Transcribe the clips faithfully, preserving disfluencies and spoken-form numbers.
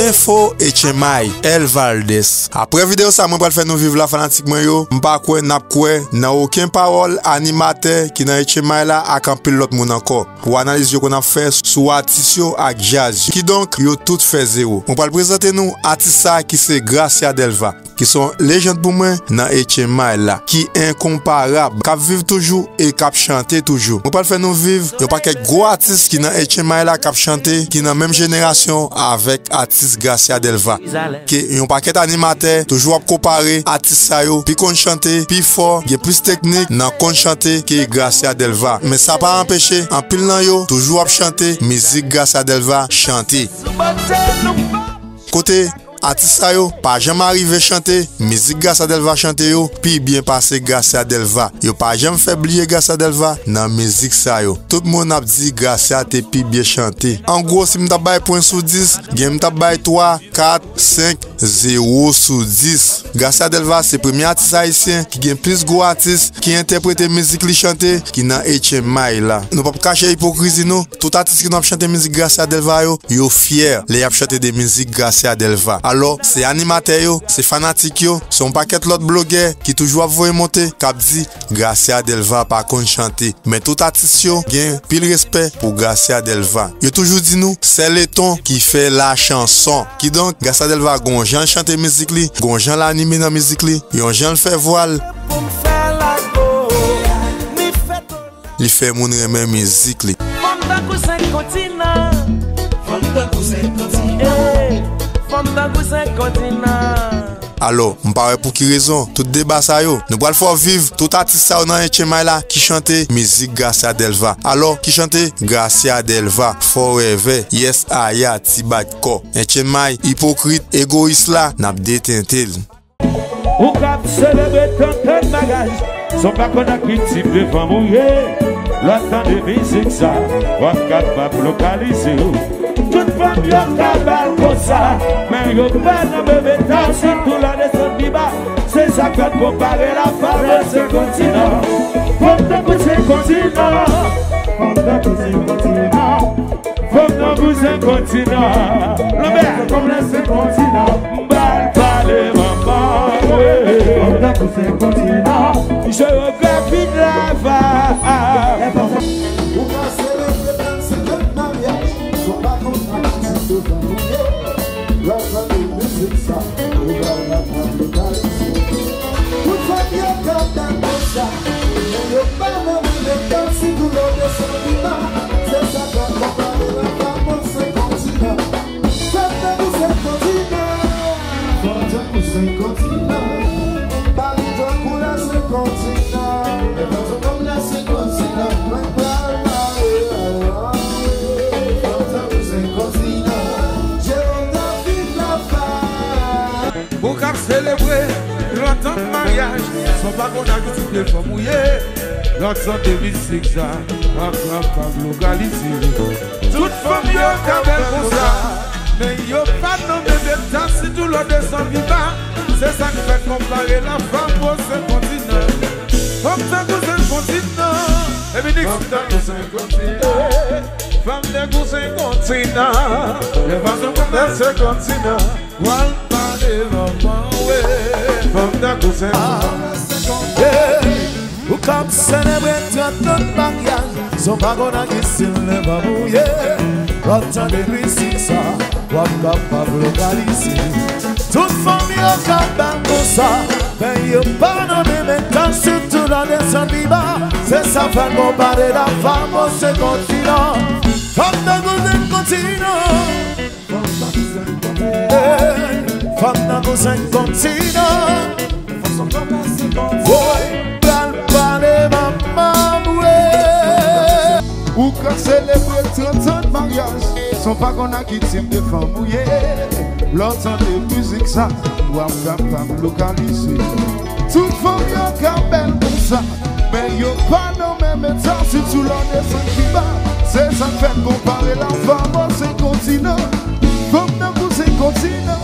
Enfo Etchenmay, El Valdez. Aprè videyo sa, mwen pral fè nou viv la, fanatik mwen yo. M pa kwè n ap kwè nan okenn pawòl animatè ki nan Etchenmay la ak anpil lòt moun ankò pou analiz yo konn ap fè sou atis yo ak djaz yo. Kidonk, yo tout fè zewo. Mwen pral prezante nou atis sa ki se Gracia Delva, ki se yon lejand pou mwen nan Etchenmay la, ki enkonparab, k ap viv toujou e k ap chante toujou. Mwen pral fè nou viv yon pakèt gwo atis ki nan Etchenmay la, k ap chante, ki nan menm jenerasyon avèk atis Gracia Delva. Ke yon pakèt animatè toujou ap konpare atis sa yo, pi konn chante, pi fò, gen plis teknik nan konn chante ke Gracia Delva. Men sa pa anpeche anpil nan yo toujou ap chante mizik Gracia Delva chante. Kote atis sa yo pa janm arive chante mizik Gracia Delva chante yo pi byen pase Gracia Delva. Yo pa janm fè bliye Gracia Delva nan mizik sa yo. Tout moun ap di Gracia te pi byen chante. An gwo, si m t ap bay pwen sou dis, gen m t ap bay twa, kat, senk, zewo sou dis. Gracia Delva se premye atis ayisyen ki gen plis gwo atis ki entèprete mizik li chante ki nan Etchenmay la. Nou p ap kache ipokrizi nou, tout atis ki nou ap chante mizik Gracia Delva yo, yo fyè lè y ap chante de mizik Gracia Delva. Alò, se animatè yo, se fanatik yo, se yon pakèt lòt blogè ki toujou ap voye monte, k ap di Gracia Delva pa konn chante. Men tout atis yo gen pil respè pou Gracia Delva. Yo toujou di nou, sè le ton ki fè la chanson. Kidonk, Gracia Delva gon jan l chante mizik li, gon jan l anime nan mizik li, yon jan l fè vwa l. Li fè moun renmen mizik li. Fanm tankou senk kontinan. Fanm tankou senk kontinan. Ey, fanm tankou senk kontinan. Alò, m pa wè pou ki rezon tout deba sa yo. Nou pral fè w viv tout atis sa yo nan Etchenmay la ki chante mizik Gracia Delva. Alò, ki chante Gracia Delva, Forever, Yes Aya, Ti Bat Kò. Etchenmay, ipokrit, egoyis la, n ap detente l. Ou k ap selebre trant an maryaj, san w pa konn ak ki tip de fanm ou ye. Lè w tande mizik sa, w ap kapab lokalize w. Tout fanm yo ka bèl konsa, men yo pa nan menm eta, sitou lè w desann pi ba. Se sa k fè n konpare la fanm a senk kontinan. Fanm tankou senk kontinan. Fanm tankou senk kontinan. Fanm tankou senk kontinan. Lanbè. Fanm tankou senk kontinan. M pral pale manman mwen. Fanm tankou senk kontinan. Jewografi de la va. Ou ka selebre trannsenk an maryaj, san w pa konn ak ki tip de fanm ou ye. Lè w tande mizik sa, ou pral nan fanm lokalize. Tout fanm yo ka bèl konsa, men yo pa nan menm eta, sitou lè w desann pi ba. Se sa k fè m konpare la fanm a senk kontinan. Fanm tankou senk kontinan. Fanm tankou senk kontinan. Pale tankou la senk kontinan. Lè fanm tankou la senk kontinan. Mwen pral pale. Fanm tankou senk kontinan. Jewografi la va. Ou k ap selebre trant an maryaj, san w pa konn ak ki tip de fanm ou ye. Lè w tande mizik sa, w ap kapab lokalize. Tout fanm yo ka bèl konsa, men yo pa nan menm eta, sitou lè w desann pi ba. Se sa k fè konpare la fanm a senk kontinan. Fanm tankou senk kontinan. Epi Nix. Fanm tankou senk kontinan. Fanm tankou senk kontinan. Lè fanm tankou senk kontinan. Pral pale manman we. Fanm tankou senk kontinan. Ou k ap selebre trant an maryaj, san w pa konn ak ki stil de fanm ou ye. Lè w tande mizik sa, w ap kapab lokalize. Tout fanm yo ka bèl konsa, men yo pa nan menm eta, sitou lè w desann pi ba. Se sa fè n konpare la fanm a senk kontinan. Fanm tankou senk kontinan. Ey, fanm tankou senk kontinan. Woy, pral pale manman mwen. Ou ka selebre trant an maryaj, san w pa konn ak ki tip de fanm ou ye. Lè w tande mizik sa, w ap kapab lokalize. Tout fanm yo ka bèl konsa, men yo pa nan menm eta, sitou lè w desann pi ba. Se sa k fè n konpare la fanm a senk kontinan. Fanm tankou senk kontinan.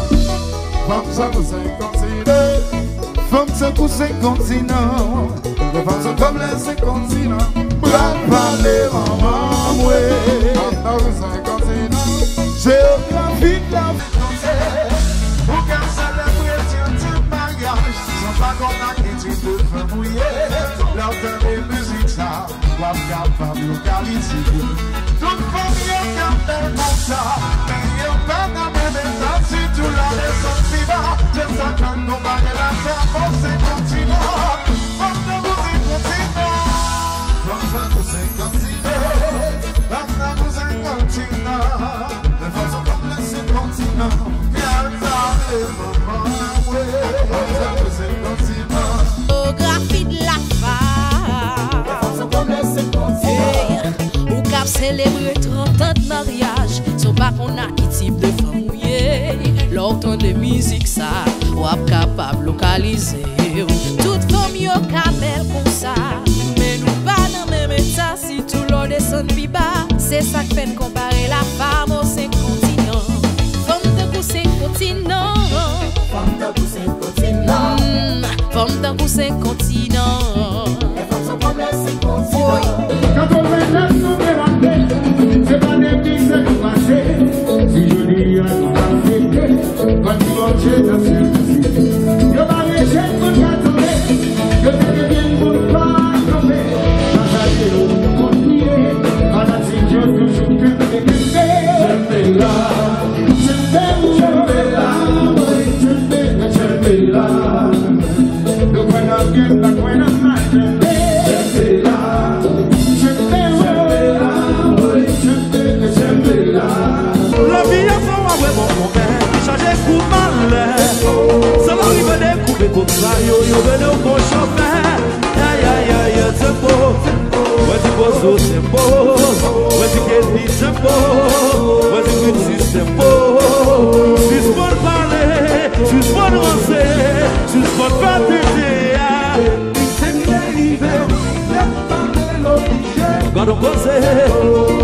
Fanm tankou senk kontinan. Fanm tankou senk kontinan. Fanm tankou senk kontinan. Pral pale manman mwen. Fanm tankou senk kontinan. Jewografi la. W ap kapab lokalize yo. Tout fanm yo k ap bèl konsa, men yo pa nan menm eta, sitou lè w desann pi ba. Se sa k fè n konpare la fè avè w se kontinan. Fanm tankou se kontinan. Fanm tankou se kontinan. Fanm tankou se kontinan. Lè fanm se kontinan. Gad sa, e manman, wi. Fanm tankou se kontinan. Jewografi de la femme. Hey, ou k ap selebre trant an de maryaj, san w pa konn ak ki tip de fanm ou ye. Lè w tande mizik sa, w ap kapab lokalize w. Tout fanm yo ka bèl konsa, men nou pa nan menm eta, sitou lè w desann pi ba. Se sa k fè n konpare la femme aux cinq continents. Fanm tankou senk kontinan. Fanm tankou senk kontinan. Mm, fanm tankou senk kontinan. Lè fanm se pwoblèm senk kontinan. Katrevennnèf nou te rate, se pa de mizè nou pase. Si jodi a nou pa fete, fò di Bondye nan syèl pase. Yo pa rejte moun ka tande, yo te gen moun pa kanpe. Pa salye yo pou kontinye, fanatik yo toujou kenbe, kenbe. Kenbe la. Tjenbe la, tjenbe, tjenbe la. Nou kwè nan Bondye, nou kwè nan Maten. Tjenbe la, tjenbe la, tjenbe, tjenbe la. Lavi a fè w wè bon moman, li chaje kou malè. Sa va rive de koupe kòb sa yo, yo rele w bon chofè. Ay, ay, ay, ay, tempo. Mwen di Bozo tempo. Mwen di Kenny tempo. Mwen di Quincy tempo. Sispann pale, sispann ranse, sispann fè tete a. Tempo rive, tempo melodi. Gad on koze.